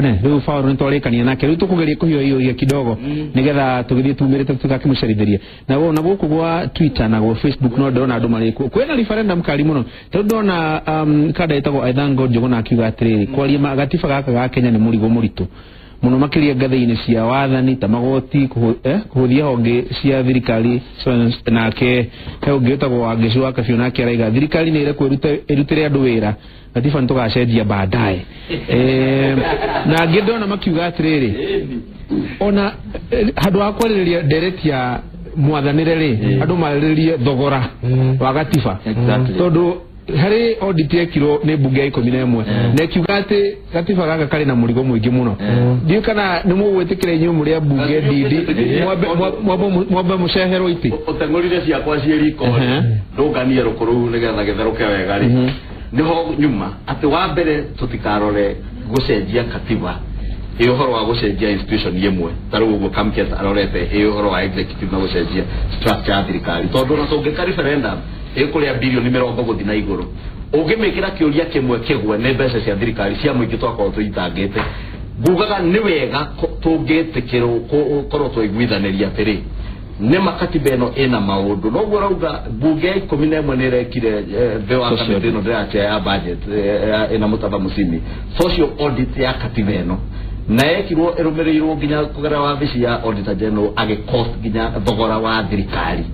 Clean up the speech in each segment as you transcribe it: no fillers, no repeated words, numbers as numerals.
One rĩu Paul nĩ twarĩkania nake, rĩu tũkũgeria kũhiũhia kidogo nĩgetha tũgĩthiĩ tumĩrĩte tũgakĩmũcerithĩria na na gũkũ gwa Twitter na gwa Facebook no ndĩrona andũ marĩ kuo kwĩna referendum kari mũno, tondũ ndona kada ĩtagwo I thank God Njũgũna akiuga atĩrĩrĩ, kwaria gatiba gaka ga Kenya nĩ mũrigo mũritũ mũno makĩria ngathĩ-inĩ cia wathani ta magoti, kũhũthia honge cia thirikari. Nake he ũngĩ wĩtagwo Wangeci wa Kabiũ, nake araiga thirikari nĩ ĩrekwo ĩrutĩre andũ wĩra, gatiba nĩ tũgacenjia baadaye. Na angĩ ndona makiuga atĩrĩrĩ, ona handũ ha kwarĩrĩria ndereti ya mwathanĩre rĩ, andũ marĩrĩrie thogora wa gatiba, tondũ harĩ audit yekirwo nĩ mbunge ya 11 na ĩkiuga atĩ gatiba gaka karĩ na mũrigo mũingĩ mũno. Ndiũĩ kana nĩ mũgwĩtĩkĩra inyuĩ mũrĩ a mbunge ndindi mwambe mũceherwo itĩ. Ũteng'ũrire ciakwa ciĩ riko ndũnganie rũkũ rũu nĩgetha gĩtherũke wega rĩ, nĩho nyuma atĩ wa mbere tũtikarore gũcenjia katiba ĩ ũhoro wa gũcenjia institution ĩmwe, ta rĩu ũguo Kamket arorete ĩ ũhoro wa executive na gũcenjia structure ya thirikari, tondũ ona tũngĩka referendum ĩkũrĩa bilioni 20 gũthiĩ na igũrũ, ũngĩmĩkĩra kĩũria kĩmwe kĩgwe nĩ mbeca cia thirikari cia mũingĩ twakorwo tũitangĩte. Ngugaga nĩ wega tũngĩtĩkĩrwo korwo twaiguithanĩria atĩrĩ nĩ makatiba ĩno ĩna maũndũ, noguo ũrauga mbunge ya 11 nĩ ĩrekire thĩ wa kamĩtĩ ĩno ndĩratia ya budget ĩna Mũtaba Mũcimi social audit ya katiba ĩno, na yekirwo ĩrũmĩrĩirwo nginya kũgerera wabici ya Auditor General agĩcost nginya thogora wa thirikari,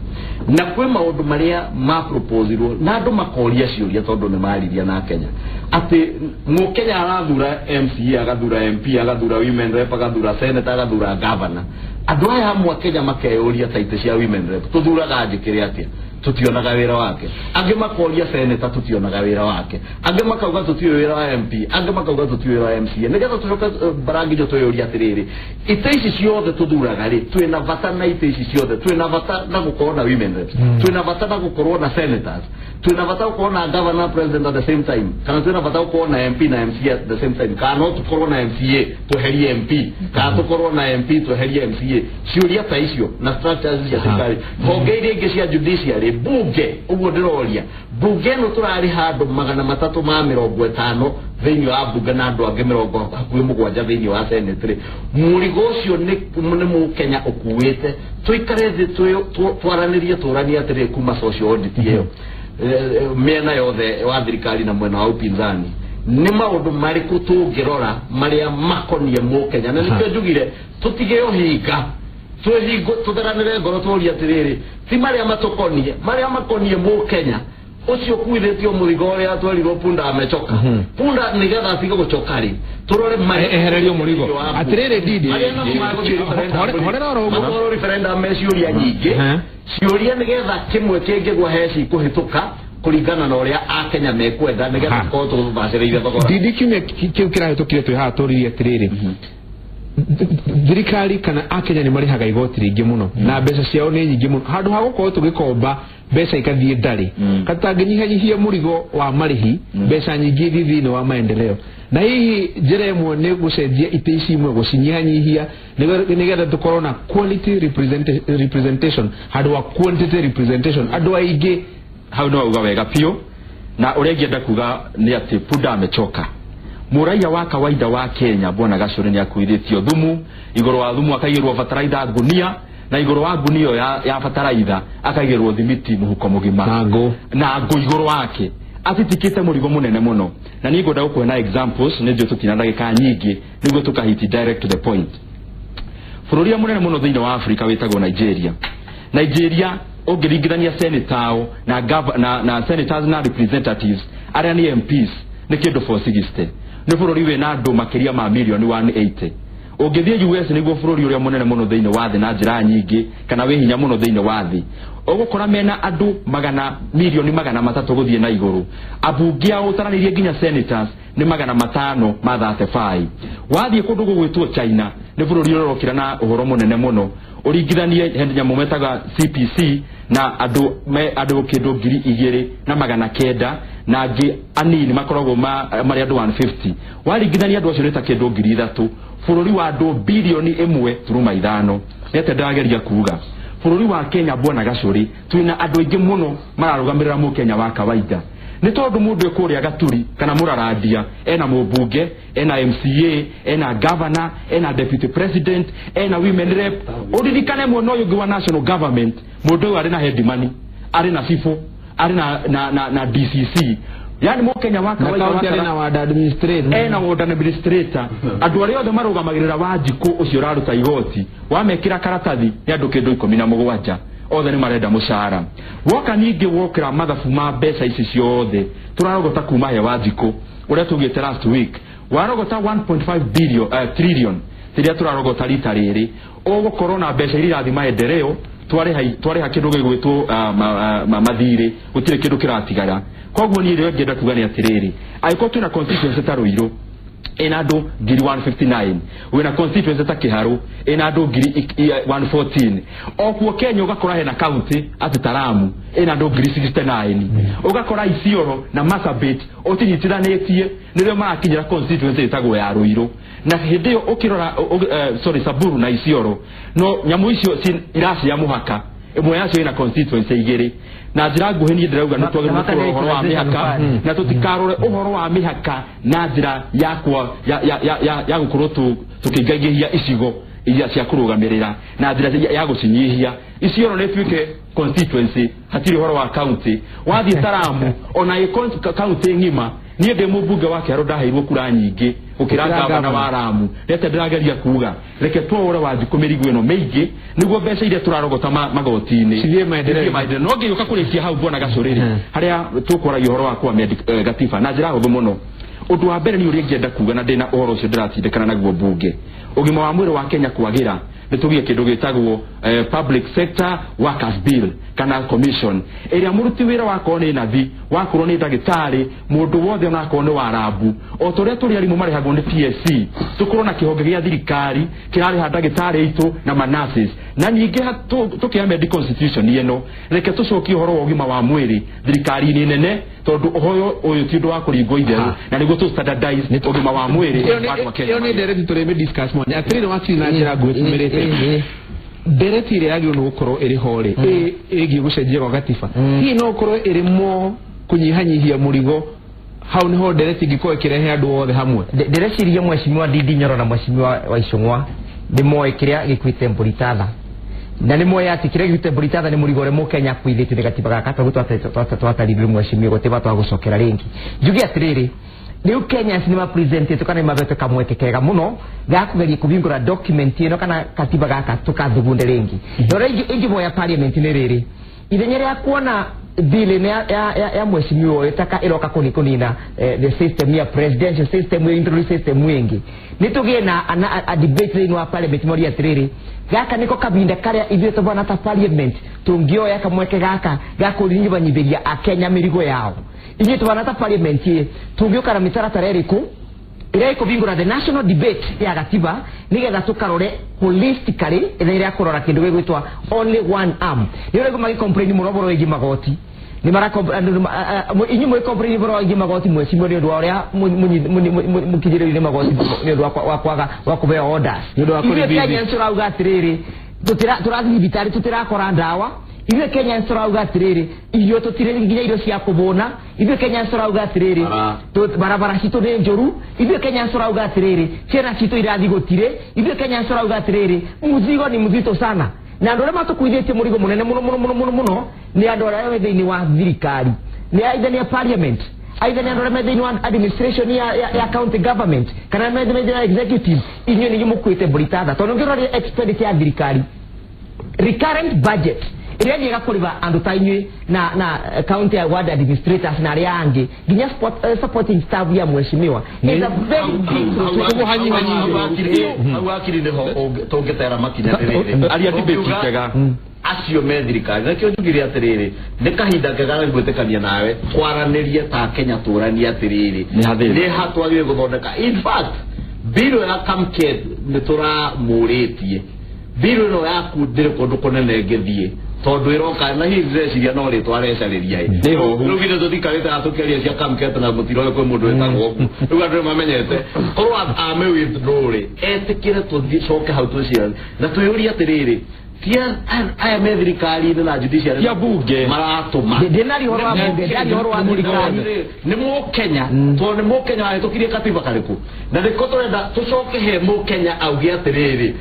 na kwĩ maũndũ marĩa ma proposirwo na andũ makoria ciũria, tondũ nĩ mariria na Kenya atĩ mũkenya arathura MCA, agathura MP, agathura women rep, agathura senator, agathura governor. Andũ aya amwe a Kenya makeyũria ta itĩ cia women rep tũthuraga njĩkĩre atĩa, tutionaga wĩra wake. Angĩ makoria senator, tutionaga wĩra wake. Angĩ makauga tũtiũĩ wĩra wa MP, angĩ makauga tũtiũĩ wĩra wa MCA. Nĩgetha tũcoke barangijo twĩyũria atĩrĩrĩ, itĩ ici ciothe tũthuraga rĩ, twĩna bata na itĩ ici ciothe? Twĩna bata na gũkorwo na women reps? Twĩna bata na gũkorwo na senators? Twĩna bata gũkorwo na governor, president at the same time? Kana twĩna bata gũkorwo na MP na MCA at the same time? Kana no tũkorwo na MCA tweherie MP, kana tũkorwo na MP tweherie MCA? Ciũria ta icio na structures cia thirikari, honge iria ingĩ cia judiciary, bunge ũguo ndĩroria bunge ĩno tũrarĩha andũ 350 thĩinĩ wa bunge na andũ angĩ 67 thĩinĩ wa senate rĩ, mũrigo ũcio nĩ mũkenya ũkuĩte. Tũikare thĩ twaranĩrie tũranie atĩrĩ, kuma social audit ĩyo, mĩena yothe wa thirikari na mwena wa upinzani, nĩ maũndũ marĩkũ tũngĩrora marĩa makonie mũkenya? Na nĩkĩo njugire tũtige ũhinga, twĩhingo tũtheranĩre ngoro, tũrie atĩrĩrĩ, ti marĩa matũkonie, marĩa makonie mũkenya ũcio ũkuithĩtio mũrigo ũrĩa twerirwo punda amechoka, punda nĩgetha atige gũcoka rĩ, tũrore ehererio mũrigo. Atĩrĩrĩ Ndindi, horera oro ũguo. Matwarwo referendum me ciũria nyingĩ, ciũria nĩgetha kĩmwe kĩngĩgwa he cikũhĩtũka kũringana na ũrĩa akenya mekwenda, nĩgetha tũkorwo tũbacĩrĩire thogora. Ndindi, kiumia kĩu kĩrahĩtũkire twĩ haha tũririe atĩrĩrĩ, thirikari kana akenya nĩ marĩhaga igoti rĩingĩ mũno na mbeca ciao nĩ nyingĩ mũno, handũ ha gũkorwo tũgĩkomba mbeca ikathiĩ ndarĩ, katangĩnyihanyihia mũrigo wa marĩhi, mbeca nyingĩ ithiĩ thĩinĩ wa maendeleo. Na hihi njĩra ĩmwe nĩ gũcenjia itĩ ici imwe, gũcinyihanyihia, nĩgetha tũkorwo na quality representation handũ wa quantity representation, andũ aingĩ. Hau no wauga wega biũ, na ũrĩa ingĩenda kuga nĩ atĩ punda amechoka. Mũraiya wa kawaida wa Kenya, bwana Gacũrĩ, nĩ akuithĩtio thumu, igũrũ wa thumu akaigĩrwo bataraitha ngunia, na igũrũ wa ngunia ĩyo ya bataraitha akaigĩrwo thimiti mũhuko mũgima na ngũ, na ngũ igũrũ wake, atitikĩte mũrigo mũnene mũno. Na niĩ ngwenda gũkũhe na examples, nĩ njũĩ tũtina ndagĩka nyingĩ nĩguo tũkahiti direct to the point. Bũrũri ũrĩa mũnene mũno thĩinĩ wa Afrika wĩtagwo Nigeria. Nigeria ũngĩringithania senator ao na senators na representatives arĩa nĩ MPs nĩ kĩndũ 460, nĩ bũrũri wĩna andũ makĩria ma milioni 180. Ũngĩthiĩ US, nĩguo bũrũri ũrĩa mũnene mũno thĩinĩ wa thĩ na njĩra nyingĩ, kana wĩ hinya mũno thĩinĩ wa thĩ, ũgũkora mena andũ magana milioni 300 gũthiĩ na igũrũ. Ambunge ao ũtaranĩirie nginya senators nĩ 535. Wathiĩ kũndũ gũgwĩtwo China, nĩ bũrũri ũrĩa ũrokĩra na ũhoro mũnene mũno, ũringithanie he nyamũ metaga CPC na andũ me andũ kĩndũ 2900, na angĩ anini makoragwo marĩ andũ 150. Waringithania andũ acio nĩ ta kĩndũ 3000, bũrũri wa andũ bilioni 1.5. Nĩ atĩa ndĩrageria kuga? Bũrũri wa Kenya, bwana Gacũrĩ, twĩna andũ aingĩ mũno mararũgamĩrĩra mũkenya wa kawaida. Nĩ tondũ mũndũ ekũrĩa Gaturi kana Mũrarandia ena mũmbunge, ena MCA, ena governor, ena deputy president, ena women rep. Ũririkane mwena ũyũ ũngĩ wa national government, mũndũ ũyũ arĩ na headman, arĩ na cibũ, arĩ na DCC. Yani Mũkenya wa kawaida wa na ward administrator, ena ward administrator, andũ arĩa othe marũgamagĩrĩra Wanjikũ ũcio ũraruta igoti, wamekĩra karatathi nĩ andũ kĩndũ 17 othe nĩ marenda mũcara. Woka ningĩ wokĩra mathabu ma mbeca ici ciothe tũrarogota kuma he Wanjikũ ũrĩa tugĩte last week, warogota 1.5 billion trillion rĩrĩa tũrarogota rita rĩrĩ, ũgũkorwo na mbeca iria irathiĩ maendeleo, twarĩha kĩndũ gĩgwĩtwo mathirĩ, gũtirĩ kĩndũ kĩratigara. Koguo niĩ rĩrĩa ngĩenda kuga nĩ atĩrĩrĩ, angĩkorwo twĩna constituency ta Ruiru ĩna andũ 159, wĩna constituency ta Kĩharũ ĩna andũ 114, o kuo Kenya ũgakora hena county atĩ ta Lamu ĩna andũ 69, ũgakora Isiolo na Marsabit ũtinyitithanĩtie nĩrĩo marakinyĩra constituency ĩtagwo ya Ruiru. Na hĩndĩ ĩyo ũkĩrora sorry Samburu na Isiolo, no nyamũ icio iracia mũhaka ĩmwe yacio ĩna constituency igĩrĩ. Na njĩra nguhĩ niĩ ndĩrauga nĩ twagĩrĩirwo kũrora ũhoro wa mĩhaka, na tũtikarore ũhoro wa mĩhaka na njĩra ya gũkorwo tũkĩingaingĩhia icigo iria cia kũrũgamĩrĩra na njĩra ya gũcinyihia. Isiolo nĩ ĩtuĩke constituency, hatirĩ ũhoro wa county. Wathiĩ ta Lamu ona ĩ county ng'ima, niĩ ndĩ mũmbunge wa Kĩharũ ndaheirwo kura nyingĩ gũkĩra gavana wa Lamu. Reke ndĩrageria kuga reke tũore Wanjikũ mĩrigo ĩno mĩingĩ nĩguo mbeca iria tũrarogota magoti-inĩ cithiĩ maendeleo. No ngĩũka kũrĩkia hau bwana Gacũrĩrĩ, harĩa tũkwaragia ũhoro wa kũamia gatiba na njĩra hũthũ mũno. Ũndũ wa mbere nĩ ũrĩa ingĩenda kuga, na ndĩna ũhoro ũcio ndĩratindĩkana naguo mbunge, ũgima wa mwĩrĩ wa Kenya kwagĩra, nĩ tũgĩe kĩndũ gĩtagwo public sector workers bill kana commission, ĩrĩa mũruti wĩra wakorwo nĩ nathi, wakorwo nĩ ndagĩtarĩ, mũndũ wothe onakorwo nĩ warabu, o ta ũrĩa tũrĩ arimũ marĩhagwo nĩ TSC, tũkorwo na kĩhonge gĩa thirikari kĩrarĩha ndagĩtarĩ aitũ na manurses. Na ningĩ tũkĩamend constitution ĩno, reke tũcokie ũhoro wa ũgima wa mwĩrĩ thirikari-inĩ nene, tondũ ũhoro ũyũ ti ũndũ wa kũringwo itherũ, na nĩguo tũ standardize ũgima wa mwĩrĩ wa andũ a Kenya. Ĩyo nĩ ndereti tũrĩmĩ discuss mwanya. Atĩrĩrĩ wakiri na njĩra nguhĩ tumĩrĩte ndereti ĩrĩa yagĩrĩirwo nĩ gũkorwo ĩrĩ ho rĩ, ĩgiĩ gũcenjia gwa gatiba, hihi no ũkorwo ĩrĩ mo kũnyihanyihia mũrigo? Hau nĩho ndereti ĩngĩkorwo ĩkĩrehe andũ othe hamwe. Ndĩreciria mheshimiwa Ndindi Nyoro na mheshimiwa Waicũng'wa nĩ moĩ kĩrĩa gĩkuĩte mbũri tatha, na nĩ moĩ atĩ kĩrĩa gĩkuĩte mbũri tatha nĩ mũrigo ũrĩa Mũkenya akuithĩtio nĩ gatiba gaka, tondũ twatarirwo mheshimiwa gũtirĩ bata wa gũcokera rĩngĩ. Njuge atĩrĩrĩ, rĩu Kenyans nĩ mapresentĩtwo kana nĩ mahetwo kamweke kega mũno ga kũgeria kũhingũra document ĩno kana katiba gaka tũkathugunda rĩngĩ. Na ũrĩa ingĩhoya parliament nĩ rĩrĩ, ithenya rĩa kuona bill ya mheshimiwa ũyũ taka ĩroka kũnina the system ya presidential system, introduce system ĩngĩ, nĩ tũgĩe na a debate thĩinĩ wa parliament moria atĩrĩrĩ, gaka nĩko kahinda karĩa ithuĩ tũbana ta parliament tũngĩoya kamweke gaka ga kũnyihanyihĩria Akenya mĩrigo yao. Ithuĩ tũbana ta parliament tũngĩũka na mĩtaratara ĩrĩkũ ĩrĩa ĩkũhingũra the national debate ya gatiba, nĩgetha tũkarore holistically ithenya rĩa kũrora kĩndũ gĩgwĩtwo only one arm. Nĩ ũrĩa magĩcomplain mũno ũhoro wĩgiĩ magoti, nĩ inyuĩ mwĩ ũhoro wĩgiĩ magoti mheshimiwa, nĩ ũndũ wa ũrĩa mũkinyĩrĩire magoti nĩ ũndũ wa kwaga wa kũheo orders. Ithuĩ Kenyans tũrauga atĩrĩrĩ, tũrathiĩ thibitarĩ tũtirakora ndawa. Ithuĩ Kenyans tũrauga atĩrĩrĩ, irio tũtirĩ nginya irio cia kũhũna. Ithuĩ Kenyans tũrauga atĩrĩrĩ, barabara citũ nĩ njũru. Ithuĩ Kenyans tũrauga atĩrĩrĩ, ciana citũ irathiĩ gũtirĩ. Ithuĩ Kenyans tũrauga atĩrĩrĩ, mũzigo ni mzito sana. Na andũ arĩa matũkuithĩtie mũrigo mũnene mũno mũno mũno mũno mũno nĩ andũ arĩa me thĩinĩ wa thirikari, nĩ either nĩ parliament, either nĩ andũ arĩa me thĩinĩ wa administration ya county government, kana me thĩinĩ wa executive. Inyuĩ nĩ inyuĩ mũkuĩte mbũri tatha, tondũ ũngĩrora expenditure ya thirikari, recurrent budget ĩrĩa ĩthiaga kũrĩha andũ ta inyuĩ na county ward administrators na arĩa angĩ nginya supporting staff ya mheshimiwa is a very big. Hau hakiri nĩho tũngĩtera makinya rĩrĩ aria debate njega acio me thirikari. Nakĩo njugire atĩrĩrĩ, nĩ kahinda kega ga gwĩtĩkania nawe kwaranĩrie ta Kenya, tũranie atĩrĩrĩ nĩ ha twagĩrĩire gũthondeka. In fact bill ya Kamket nĩ tũramũrĩtie, bill ĩno yaku ndĩrĩ kũndũ kũnene ĩngĩthiĩ, tondũ ĩroka na hihi ndĩreciria no rĩtwa arecarĩria ĩ. Rĩu githĩ tũtikarĩte haha tũkĩaria cia Kamket na mũtiroĩ kwĩ mũndũ wĩtagwo ũguo, rĩu andũ nĩmamenyete korwo ame withdraw rĩ, etĩkĩre tũcoke hau twĩciranie na twĩyũrie atĩrĩrĩ, Tia aya me thirikari-inĩ na judiciary ya bunge maratũma ndinari horo wa bunge ndari horo wa thirikari nĩ mũkenya tondũ nĩ mũkenya wahĩtũkirie katiba karĩkũ na nĩko tũrenda tũcoke he mũkenya auge atĩrĩrĩ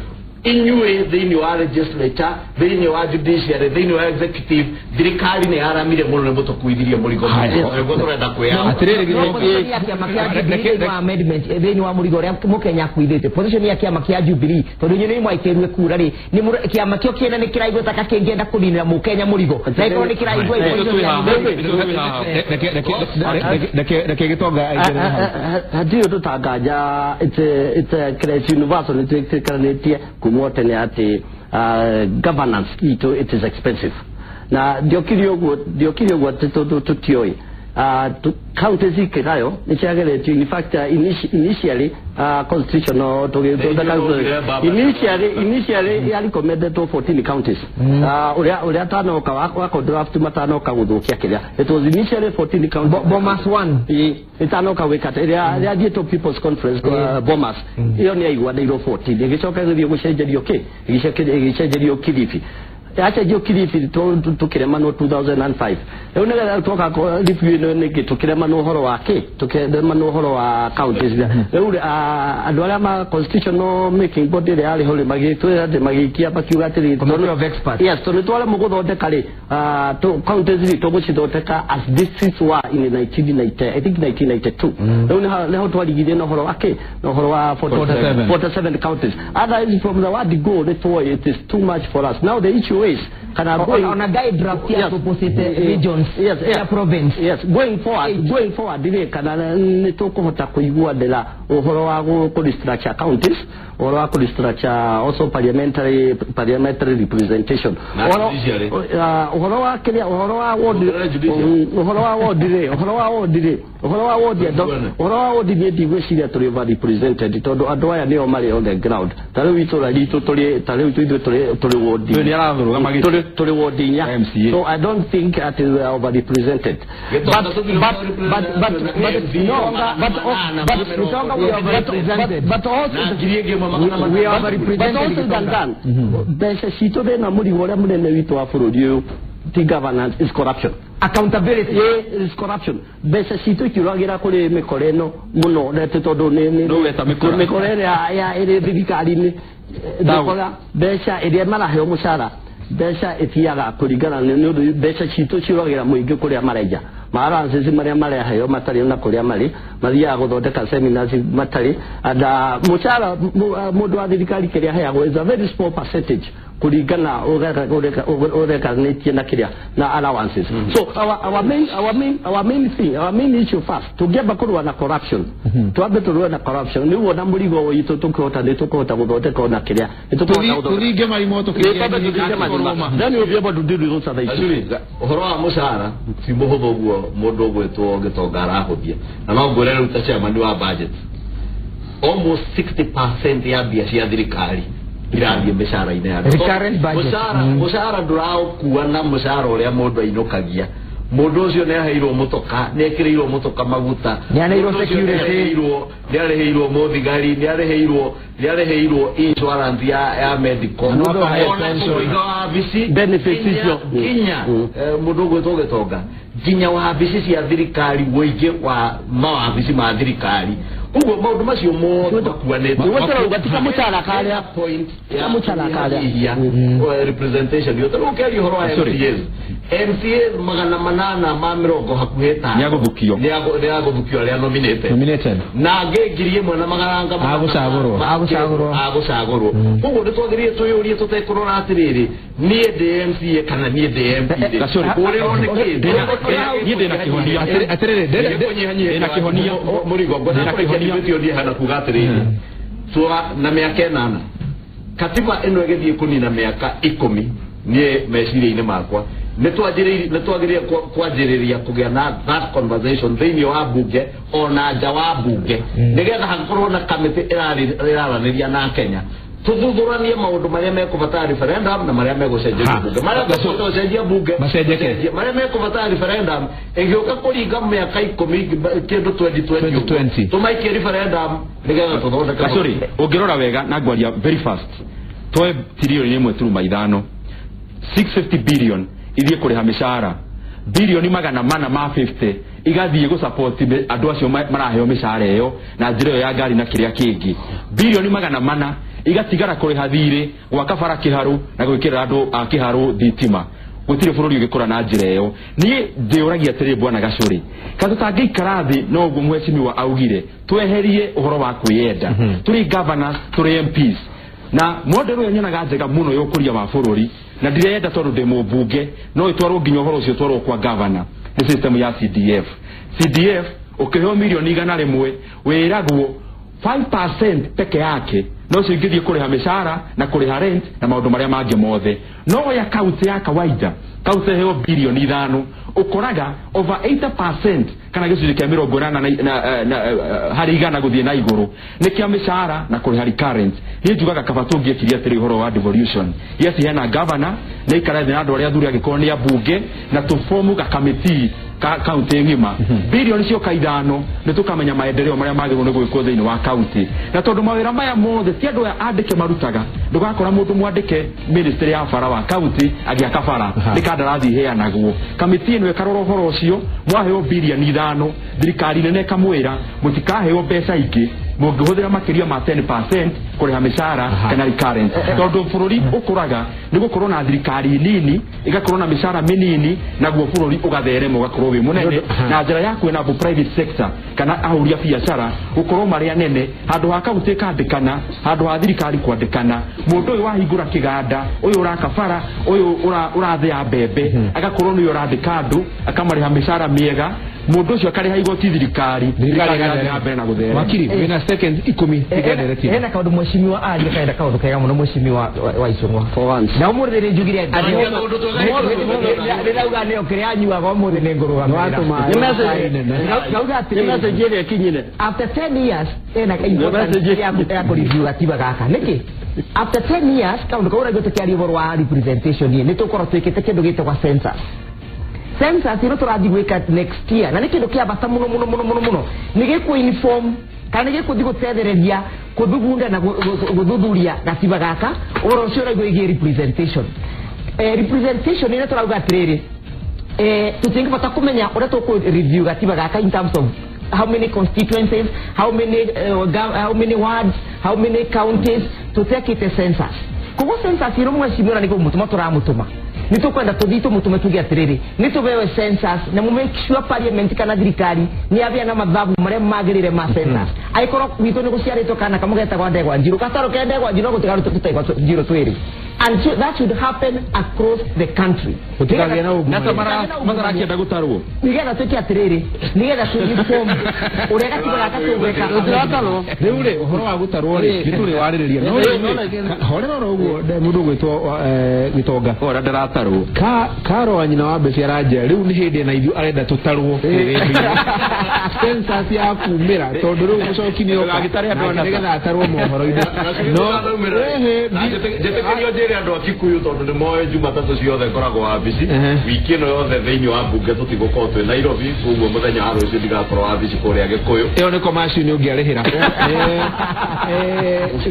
inyuĩ thĩinĩ wa legislature thĩinĩ wa judiciary thĩinĩ wa executive thirikari nĩ yaramire mũno nĩ mũtũkuithirie mũrigo nĩguo tũrenda kwĩyamũra. Atĩrĩrĩ thĩinĩ wa amendment thĩinĩ wa mũrigo ũrĩa mũkenya akuithĩte position ya kĩama kĩa Jubilee tondũ inyuĩ nĩ mwaikĩrue kura rĩ nĩ kĩama kĩo kĩene nĩ kĩraigua ta kĩngĩenda kũninĩra mũkenya mũrigo na ĩkorwo nĩ kĩraigua reke gĩtonga aingĩre hau. Hatirĩ ũndũ tanganja it's universal nĩ twĩtĩkanĩtie kuma tene atĩ governance itũ it is expensive na ndiokire ũguo atĩ tondũ tũtiũĩ counties ikĩgayo nĩ ciageretio in fact initially constitutional tũgĩthondeka initially yarecommendetwo 14 counties ũrĩa tanoka wako draft matanoka gũthũkia kĩrĩa it was initially 14 counties Bomas 1 itanoka gwĩka ĩrĩa yathiĩtwo people's conference Bomas ĩyo nĩ yaiguanĩirwo 14 ĩgĩcoka ĩgĩthiĩ gũcenjerio kĩ ĩgĩcenjerio Kilifi yacenjio Kilifi tũkĩremanwo 2005 rĩu nĩgetha twoka review ĩno nĩngĩ tũkĩremanwo ũhoro wa kĩ tũkĩremanwo ũhoro wa counties rĩu andũ arĩa ma constitutional making body ĩrĩa yarĩ ho rĩ magĩtwĩra atĩ magĩikia makiuga atĩrĩ Committee of Experts. Yes, tondũ twaremwo gũthondeka rĩ counties rĩ tũgũcithondeka as districts were in 1990 I think 1992 rĩu nĩho twarigithie na ũhoro wa kĩ na ũhoro wa 47 counties otherwise from the word go nĩ tuoĩ it is too much for us now the issue is kana going on a guide draft ya proposite regions yes, yes, ya province yes going forward rĩ kana nĩ tũkũhota kũiguanĩra ũhoro wa kũ restructure counties ũhoro wa kũ restructure also parliamentary representation ũhoro wa kĩrĩa ũhoro wa ward ũhoro wa ward rĩ ũhoro wa ward rĩ ũhoro wa ward ũhoro wa ward niĩ ndigwĩciria tũrĩ over represented tondũ andũ aya nĩo marĩ on the ground ta rĩu itũra ritũ tũrĩ ta rĩu ithuĩ tũrĩ ward tũrĩ ward inya so I don't think that we are over represented but also we are overrepresented but also than that mbeca citũ thĩna mũrigo ũrĩa mũnene witũ wa bũrũri ũyũ ti governance is corruption accountability is corruption mbeca citũ ikiũragĩra kũrĩ mĩkora ĩno mũno atĩ tondũ nĩ mĩkora ĩrĩa ĩrĩ thirikari-inĩ mĩkora mbeca ĩrĩa maraheo mũcara mbeca ĩthiaga kũringana nĩ ũndũ mbeca citũ ciũragĩra mũingĩ kũrĩa marenja marances marĩa maraheo matarĩ na kũrĩa marĩ mathiaga gũthondeka seminars matarĩ and mũcara mũndũ wa thirikari kĩrĩa aheagwo is a very small percentage kũringana ũrekanĩtie na kĩrĩa na allowances so our main thing our main issue first tũngĩamba kũrũa na corruption twambe tũrũe na corruption nĩguo na mũrigo witũ tũkĩhota nĩ tũkũhota gũthondeka ona kĩrĩa nĩ tũkũhota tũthinge marima tũkĩrũma then we'll be able to deal with those other issues. Ũhoro wa mũcara ti mũhũthũ ũguo mũndũ ũgwĩtwo Gĩtonga arahũthia na no ngwĩre rĩu ta chairman wa budget almost 60% ya mbia cia thirikari irathiĩ mĩcara-inĩ ya mũcara ndũraũkua na mũcara ũrĩa mũndũ ainũkagia mũndũ ũcio nĩ aheirwo mũtoka nĩ ekĩrĩirwo mũtoka maguta nĩ aneirwo security nĩ arĩhĩirwo mũthigari nĩ arĩhĩirwo insurance ya medical ona wabici benefits icio nginya mũndũ ũgwĩtwo Gĩtonga nginya wabici cia thirikari ũingĩ wa mawabici ma thirikari ũguo maũndũ macio mothe makuanĩte nĩguo tika mũcara karĩa point ya mũcara karĩa iria representation yote rĩu ũkĩaria ũhoro wa MCAs MCAs 850 hakuhĩ 5 nĩ agũthukio arĩa nominated na angĩ 1,100 agũcagũrwo koguo nĩ twagĩrĩire twĩyũrie tũtekũrora atĩrĩrĩ niĩ ndĩ MCA kana niĩ ndĩ MP ũrĩrwo nĩ kĩ niĩ ndĩ na kĩhonia atĩrĩrĩ ndĩ na kĩhonia mũrigo ngwenda kũrĩkia ndĩtio niĩ hana kuga atĩrĩrĩ twa na mĩaka 8 katiba ĩno ĩgĩthiĩ kũnina mĩaka 10 niĩ meciria-inĩ makwa nĩ twagĩrĩire kwanjĩrĩria kũgĩa na that conversation thĩinĩ wa bunge ona nja wa bunge nĩgetha hakorwo na kamĩtĩ ĩraranĩria na Kenya tuthuthuranie maũndũ marĩa mekũbatara referendum na marĩa megũcenjeria bunge marĩa megũcenjia bunge macenjeke marĩa mekũbatara referendum ĩgĩũka kũringa mĩaka 10 kĩndũ 2020 tũmaikie referendum nĩgetha tũthondeke sorry ũngĩrora wega na ngwaria very fast Toe tirioni 1.5 650 billion ithie kuriha mishahara bilioni 450 igathie gu support andu acio maraheo mishahara iyo na njira iyo ya ngari na kiria kingi bilioni 400 igatigara kuriha thiri gwaka bara kiharu na gwikirira andu a kiharu thitima gutire bururi ugikura na njira iyo nie ndiuragia atiri bwana Gacuri ka tutangĩikara thi no ũguo mheshimiwa augire tweherie ũhoro wa kwĩyenda tũrĩ governors tũrĩ MPs na model ĩyo nyonaga njega mũno ya ũkũria wa bũrũri na ndirenda tondũ ndĩ mũmbunge no ĩtwarwo nginya ũhoro ũcio ũtwarwo kwa governor nĩ system ya CDF. CDF ũkĩheo milioni 100 wĩragwo 5% peke yake no cio ingĩthiĩ kũrĩha mĩcara na kũrĩha rent na maũndũ marĩa mangĩ mothe. No ya kaunti ya kawaida kaunti heo bilioni 5 ũkoraga over 80% kana gĩcunjĩ kĩa 80 harĩ igana gũthiĩ na igũrũ nĩ kĩa mĩcara na kũrĩha recurrent. Niĩ njugaga kaba tũngĩekirie atĩrĩ ũhoro wa devolution, yes hena governor nĩ ikara thĩ na andũ arĩa athuri angĩkorwo nĩ ambunge na tũbomu gakamĩtii kaunti ng'ima bilioni cioka 5 nĩ tũkamenya maendeleo marĩa magĩrĩirwo nĩ gwĩkwo thĩinĩ wa kaunti. Na tondũ mawĩra maya mothe ti andũ aya andĩke marutaga, ndũgakora mũndũ mwandĩke ministry ya bara wa kaunti agĩaka bara nĩ kandarathi iheanagwo. Kamĩtĩ ĩno ĩkarora ũhoro ũcio, mwaheo bilioni 5 thirikari nene ĩkamwĩra mũtikaheo mbeca ingĩ mũngĩhũthĩra makĩria ma 10% kũrĩha mĩcara kana recurrent. Tondũ bũrũri ũkũraga nĩ gũkorwo na thirikari nini ĩgakorwo na mĩcara mĩnini naguo bũrũri ũgatherema ũgakorwo wĩ mũnene na njĩra ya kwĩna private sector kana ahũri a biacara gũkorwo marĩ anene handũ ha kaunti ĩkandĩkana handũ ha thirikari kwandĩkana mũndũ ũyũ wahingũra kĩganda ũyũ ũraka bara ũyũ ũrathĩa mbembe agakorwo nĩwe ũrandĩka andũ akamarĩha mĩcara mĩega mũndũ ũcio akarĩha igoti thirikari thirikari mbere na gũtherema. Wakiri wĩna seconds 10 tigenderetie hena kaundu mheshimiwa aria kaenda kaundu kega muno mheshimiwa wa Icũng'wa na umuthi ni njugire ndĩrauga nĩo kĩrĩa anyuaga ũmũthĩ nĩ ngũrũgamĩrĩra nĩ message ĩrĩa ĩkinyire after 10 years ena importance ya kũreview gatiba gaka nĩkĩ after 10 years kaundu kau ũraigua tũkĩaria ũhoro wa representation nĩ tũkorwo twĩkĩte kĩndũ gĩtagwo census. Census ĩno tũrathiĩ gwĩka next year na nĩ kĩndũ kĩa bata mũno mũno mũno mũno mũno nĩ gĩkũ inform kana nĩ gĩkũthiĩ gũtethereria kũthugunda na gũthuthuria gatiba gaka ũhoro ũcio ũraigua ĩgiĩ representation. Representation ĩno tũrauga atĩrĩrĩ tũtingĩbota kũmenya ũrĩa tũkũ review gatiba gaka in terms of how many constituencies, how many wards, how many counties tũtekĩte census. Koguo census ĩno mheshimiwa nĩ kũmũtũma tũramũtũma nĩ tũkwenda tũthiĩ tũmũtũme tuge atĩrĩrĩ nĩ tũbewe census na mũ make sure parliament kana thirikari nĩ yagĩa na mathabu marĩa magĩrĩire ma census. Angĩkorwo gwitũ nĩ gũciarĩtwo kana kamwe getagwo ndegwa njirũ gatarũ ke ndegwa njirũ no gũtigarwo tũtegwa njirũ twĩrĩ and so that should happen across the country. Gũtikagĩe na matarakĩenda gũtarwo nĩgetha twĩke atĩrĩrĩ nĩgetha tũ-reform ũrĩa gatiba gaka tũgwĩka. Rĩu rĩ ũhoro wa gũtarwo rĩ nĩ tũrĩ warĩrĩria no horera oro ũguo mũndũ ũgwĩtwo Gĩtonga ora ndaratarwo Karo wa nyina wa mbeca aranjĩra rĩu nĩ hĩndĩ na ithuĩ arenda tũtarwo census ya kumĩra tondũ rĩu mũcoki nĩ oka nĩgetha atarwo mohoro-inĩ no njĩtĩkĩrio njĩre andũ a Kikuyu tondũ nĩ moĩ Jumatatũ ciothe ngoragwo wabici wiki ĩno yothe thĩinĩ wa mbunge tũtigũkorwo twĩ Nairobi koguo mũthenya wa rũciũ ndigakorwo wabici kũrĩa Gĩkũyũ. Ĩyo nĩ commercial nĩ ũngĩarĩhĩra.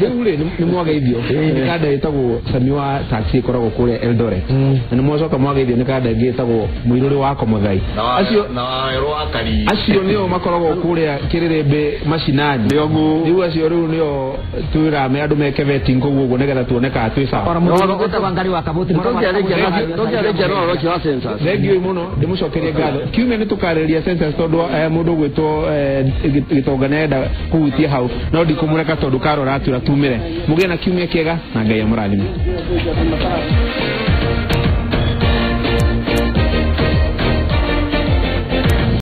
Rĩu rĩ nĩ mwageithio nĩ kanda ĩtagwo Sami wa taxi ĩkoragwo kũrĩa Eldoret na nĩ mwacoka mwageithio nĩ kanda ĩngĩ ĩtagwo Mũirũrĩ wa Komothai acio nĩo makoragwo kũrĩa Kĩrĩrĩmbĩ macinani rĩu acio rĩu nĩo twĩrame andũ meke vetting kũu ũguo nĩgetha tuone kana twĩ sawa. Thengiũ mũno ndĩmũcokerie ngatho. Kiumia nĩ tũkarĩrĩria census tondũ mũndũ ũgwĩtwo Gĩtonga nĩarenda kũhutia hau no ndikũmũreka tondũ Karo aratwĩra tumĩre. Mũgĩe na kiumia kĩega na Ngai amũrathime.